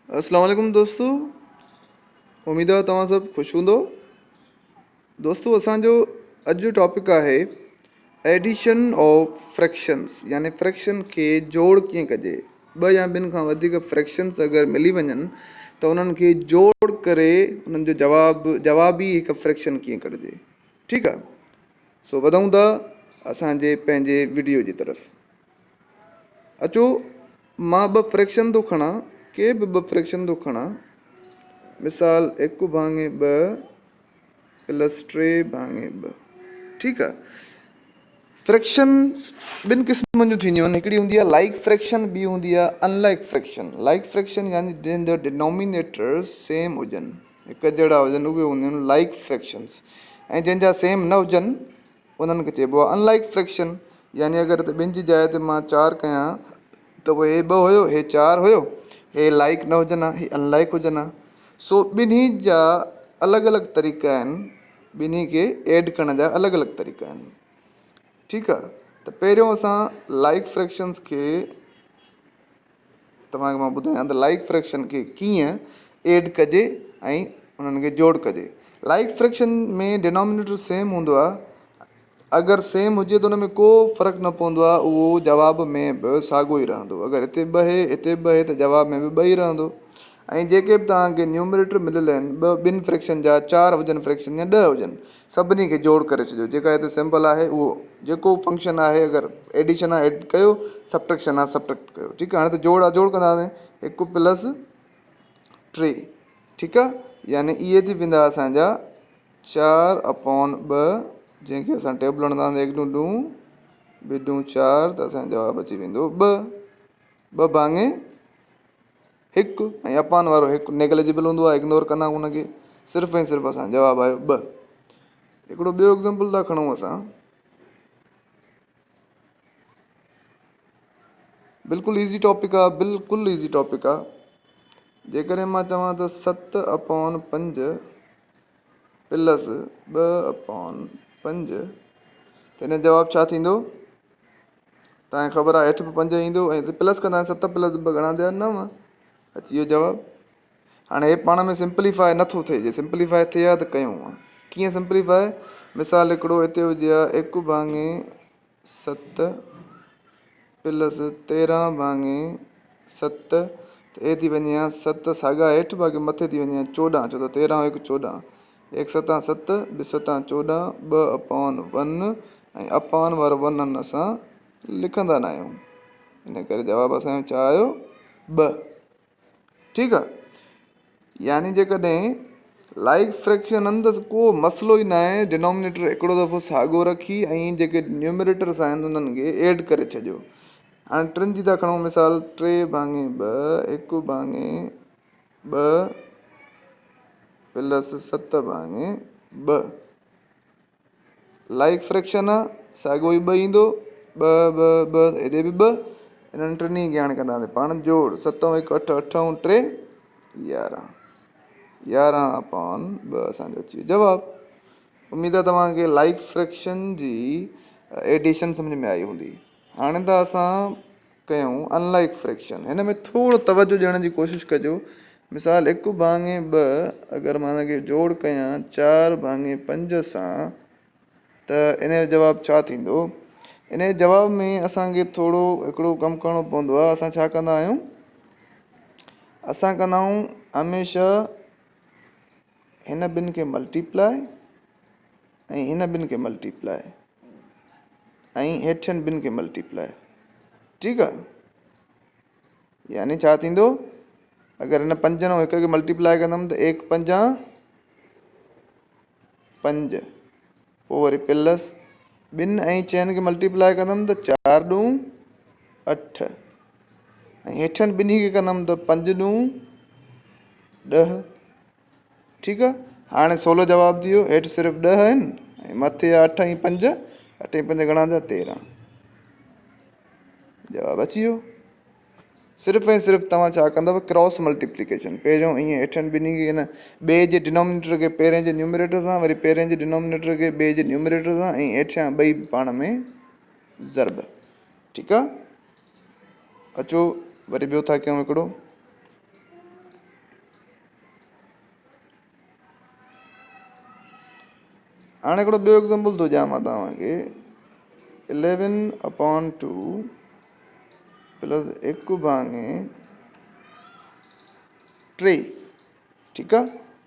اسلام عليڪم دوستو اميد آهي توهان سڀ خوش هوندو دوستو اسان جو اڄ جو ٽاپڪ آهي ايڊيشن آف فريڪشنس يعني فريڪشن کي جوڙ ڪيئن ڪجي ٻه يا ٻن کان وڌيڪ فريڪشنس اگر ملي وڃن ته انهن کي جوڙ ڪري انهن جو جواب جوابي هڪ فريڪشن ڪيئن ڪڍجي ٺيڪ آهي سو وڌون ٿا اسان جي پنهنجي وڊيو جي طرف اچو مان ٻه فريڪشن ٿو کڻان، ڪي به ٻه فريڪشن ٿو کڻان، مثال هڪ ڀاڱي ٻه پلس ٽي ڀاڱي ٻه، ٺيڪ آ. فريڪشن ٻن قسمن جون ٿينديون آهن، هڪڙي هوندي آهي لائيڪ فريڪشن، ٻي هوندي آهي ان لائيڪ فريڪشن. لائيڪ فريڪشن يعني جنهن جا ڊينومينيٽر سيم هجن، هڪ جهڙا هجن، اهي هونديون آهن لائيڪ فريڪشنس، ۽ جنهن جا سيم نه هجن انهن کي چئبو آهي ان لائيڪ فريڪشن يعني اگر هتي ٻن جي جاء تي مان چار ڪيان ته پوء هي ٻه هيو هي چار هيو هي لائيڪ نه هجن ها هي ان لائيڪ هجن ها سو ٻنهي جا الڳ الڳ طريقا آهن ٻنهي کي ايڊ ڪرڻ جا الڳ الڳ طريقا آهن ٺيڪ آهي ته پهريون اسان لائيڪ فريڪشنس کي توهان کي مان ٻڌايان ته لائيڪ فريڪشن کي ڪيئن ايڊ ڪجي ۽ انهن کي جوڙ ڪجي. لائيڪ فريڪشن ۾ ڊينامينيٽر سيم هوندو آهي اگر سيم هجي ته ان ۾ ڪو فرق نه پوندو آهي اهو جواب ۾ به ساڳو ئي رهندو اگر هتي ٻه هي هتي ٻه هي ته جواب ۾ به ٻه ئي رهندو ۽ جيڪي به توهان کي نيومريٽر مليل آهن ٻه ٻن فريڪشن جا چار هجن فريڪشن يا ڏهه هجن سڀني کي جوڙ ڪري ڇڏيو جيڪا هتي سمپل آهي اهو جيڪو فنڪشن آهي اگر ايڊيشن آهي ايڊ ڪيو سبٽريڪشن آهي سبٽريڪٽ ڪيو ٺيڪ آهي هاڻي ته جوڙ آهي جوڙ ڪنداسين هڪ پلس ٽي ٺيڪ آهي يعني اهي ٿي ويندا اسانجا چار اپون ٻه جنهن کي اسان ٽيبل هڻنداسين هڪ ڏون ڏون ٻه ڏون چار ته اسانجو جواب اچي ويندو ٻه ٻه ڀاڱي هڪ ۽ اپان وارو هڪ نيگليجبل هوندو آهي اگنور ڪندا آهيون ان کي صرف ۽ صرف اسان جواب آيو ٻه هڪڙو ٻيو ايگزامپل ٿا کڻون اسان بلڪل ايزي ٽاپڪ آ بلڪل ايزي ٽاپڪ آ جيڪڏهن مان چوان ته ست اپان پنج پلس ٻه اپان پنج ته ان جواب ڇا ٿيندو توهان کي خبر آهي هيٺ به پنج ايندو ۽ هتي پلس ڪندا ست پلس ٻه گهڻا ٿيا نو اچي ويو جواب هاڻي هي پاڻ ۾ سمپليفاء نٿو ٿئي جي سمپليفاء ٿئي ها ته ڪيون ها ڪيئن سمپليفاء مثال هڪڙو هتي هجي ها هڪ ڀاڱي ست پلس تيرهن ڀاڱي ست ته هي ٿي وڃي ها ست ساڳا هيٺ باقي مٿي ٿي وڃي ها چوڏهن ڇو ته تيرهن هڪ چوڏهن هڪ ستان ست، ٻه ستان 14، ٻه اپان ون ۽ اپان وارو ون هن اسان لکندا نه آهيون ان ڪري جواب اسان جو ڇا آيو ٻه. ٺيڪ آ يعني جيڪڏهن لائيڪ فريڪشن آهن ته ڪو مسئلو ئي نه آهي ڊينومينيٽر هڪڙو دفعو ساڳو رکي ۽ جيڪي نيومريٽرس آهن انهن کي ايڊ ڪري ڇڏيو. هاڻي ٽن جي ٿا کڻون مثال ٽي ڀاڱي ٻه هڪ ڀاڱي ٻه پلس ست ڀاڱي ٻه لائيڪ فريڪشن آ ساڳيو ئي ٻه ايندو ٻه ٻه ٻه هيڏي به ٻه انهن ٽنهي کي هاڻي ڪنداسين پاڻ جوڙ ست ۽ هڪ اٺ اٺ ۽ ٽي 11 11 اپان ٻه اسانجو اچي ويو جواب. اميد آ توهان کي لائيڪ فريڪشن جي ايڊيشن سمجھ ۾ آئي هوندي. هاڻي ته اسان ڪيون ان لائيڪ فريڪشن. هن ۾ ٿورو توجه ڏيڻ جي ڪوشش ڪجو. مثال هڪ ڀاڱي ٻه اگر مان ان کي جوڙ ڪيان چار ڀاڱي پنج سان ته ان جو جواب ڇا ٿيندو؟ ان جي جواب ۾ اسان کي ٿورو هڪڙو ڪم ڪرڻو پوندو آهي. اسان ڇا ڪندا آهيون؟ اسان ڪندا آهيون هميشه هن ٻن کي ملٽيپلائي ۽ هن ٻن کي ملٽيپلائي ۽ هيٺين ٻن کي ملٽيپلائي. ٺيڪ آ يعني ڇا ٿيندو اگر هن پنجن ۽ هڪ کي ملٽيپلائي ڪندم ته ايڪ پنجا پنج پوء وري پلس ٻن ۽ چئن کي ملٽيپلائي ڪندم ته چار ڏون اٺ ۽ هيٺين ٻنهي کي ڪندم ته پنج ڏون ڏهه. ٺيڪ آ هاڻي سولو جواب ٿي ويو هيٺ صرف ڏهه آهن ۽ مٿي آ اٺ ۽ پنج اٺ ۽ پنج گهڻا ٿيا 13 جواب اچي ويو. صرف ۽ صرف توهان ڇا ڪندؤ ڪراس ملٽيپليڪيشن پهريون ائين هيٺن ٻنهي کي هن ٻئي جي ڊينومينيٽر کي پهرين جي نيومريٽر سان وري پهرين جي ڊينومينيٽر کي ٻئي جي نيومريٽر سان ۽ هيٺيان ٻئي پاڻ ۾ ضرب. ٺيڪ آ اچو وري ٻيو ٿا ڪيون هڪڙو. هاڻي هڪڙو ٻيو ايگزامپل ٿو ڏيان مان توهان کي اليون اپان ٽو پلس هڪ ڀاڱي ٽي. ٺيڪ آ،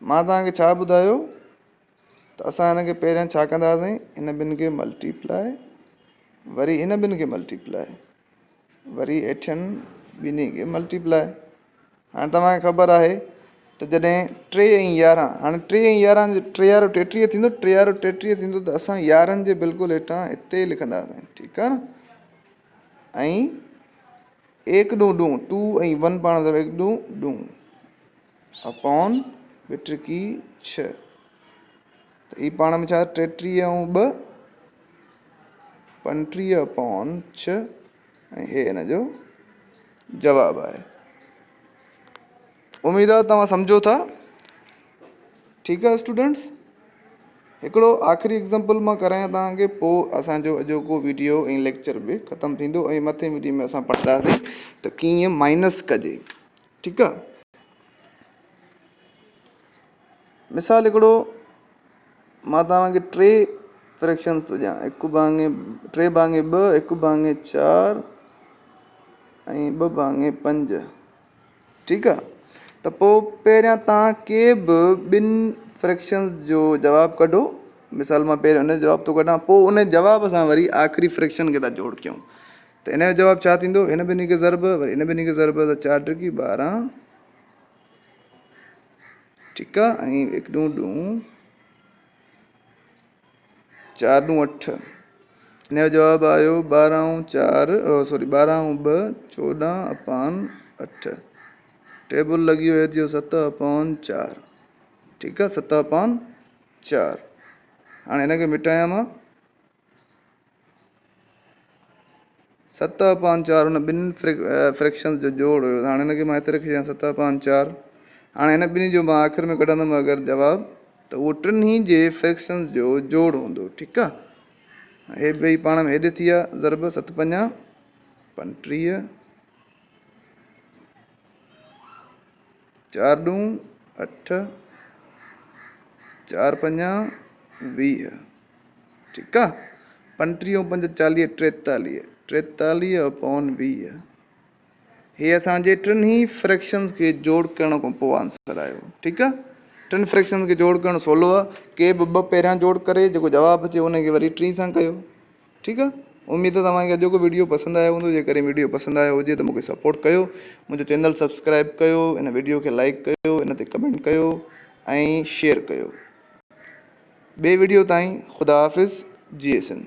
مان توهان کي ڇا ٻڌايو ته اسان هن کي پهريان ڇا ڪنداسين؟ هن ٻن کي ملٽيپلائي، وري هن ٻن کي ملٽيپلائي، وري هيٺين ٻنهي کي ملٽيپلائي. هاڻي توهان کي خبر آهي ته جڏهن ٽي ۽ يارهن، هاڻي ٽي ۽ يارهن جو ٽيهارو ٽيٽيهه ٿيندو، ٽيهارو ٽيٽيهه ٿيندو ته اسان يارهن جي بلڪل هيٺان هتي لکنداسين. ٺيڪ آ نه؟ ۽ ايڪ ڏون ڏون، ٽو ۽ ون پاڻ ۾ ايڪ ڏون ڏون اپون ٻه ٽڪي ڇهه، ته هي پاڻ ۾ ڇا؟ 33 ۽ ٻه 35 اپون ڇهه، ۽ هي ان جو جواب آهي. اميد آهي توهان سمجهو ٿا. ٺيڪ آهي اسٽوڊنٽس، هڪڙو آخري ايگزامپل مان ڪرايان توهان کي، پوء اسان جو اڄوڪو ويڊيو ۽ ليڪچر به ختم ٿيندو ۽ مٿين ويڊيو ۾ اسان پڙهنداسين ته ڪيئن مائنس ڪجي. ٺيڪ آهي، مثال هڪڙو مان توهان کي ٽي فريڪشنس ٿو ڏيان، هڪ ڀاڱي ٽي ڀاڱي ٻه، هڪ ڀاڱي چار ۽ ٻه ڀاڱي پنج. ٺيڪ آ، ته پوء پهريان توهان ڪي به ٻن فريڪشنز جو جواب ڪڍو. مثال مان پهريان ان جو جواب ٿو ڪڍان، پوء ان جواب سان وري آخري فريڪشن کي ٿا جوڙ ڪيون ته ان جو جواب ڇا ٿيندو؟ هن ٻنهي کي ضرب، وري ان ٻنهي کي ضرب، ته چار ٽڪي 12. ٺيڪ آ، ۽ هڪ ڏون ڏون، چار ڏون اٺ. ان جو جواب آيو 12 ۽ چار، سوري، 12 ۽ ٻه 14 اپان اٺ. ٽيبل لڳي ويو ٿيو ست اپان چار. ٺيڪ آ، ست اپان چار. هاڻي هن کي مٽايان مان ست اپان چار، ان ٻن فريڪشنز جو جوڙ هيو. هاڻي هن کي مان هتي رکي ڇڏيان ست اپان چار. هاڻي هن ٻنهي جو مان آخر ۾ ڪڍندم اگر جواب ته اهو ٽنهي جي فريڪشنز جو جوڙ هوندو. ٺيڪ آ، هي ٻئي پاڻ ۾ هيڏي ٿي ويا ضرب، ست پنجا 35، چار ڏون اٺ، چار پنجا 20. ٺيڪ آ، 35 پنج 40، 43، 43 اپون 20. هي اسان جي ٽنهي فريڪشنز کي جوڙ ڪرڻ کان پوء آنسر آيو. ٺيڪ آ، ٽن فريڪشنز کي جوڙ ڪرڻ سولو آ. ڪي به ٻه پهريان جوڙ ڪري جيڪو جواب اچي ان کي وري ٽين سان ڪيو. ٺيڪ آ، اميد ته توهان کي اڄوڪو ويڊيو پسند آيو هوندو. جيڪڏهن ويڊيو پسند آيو هجي ته مون کي سپورٽ ڪيو، منهنجو چينل سبسڪرائب ڪيو، ان ويڊيو کي لائڪ ڪيو، ان تي ڪمينٽ ڪيو ۽ شيئر ڪيو. ٻئي ويڊيو تائين خدا حافظ. جي ايس اين.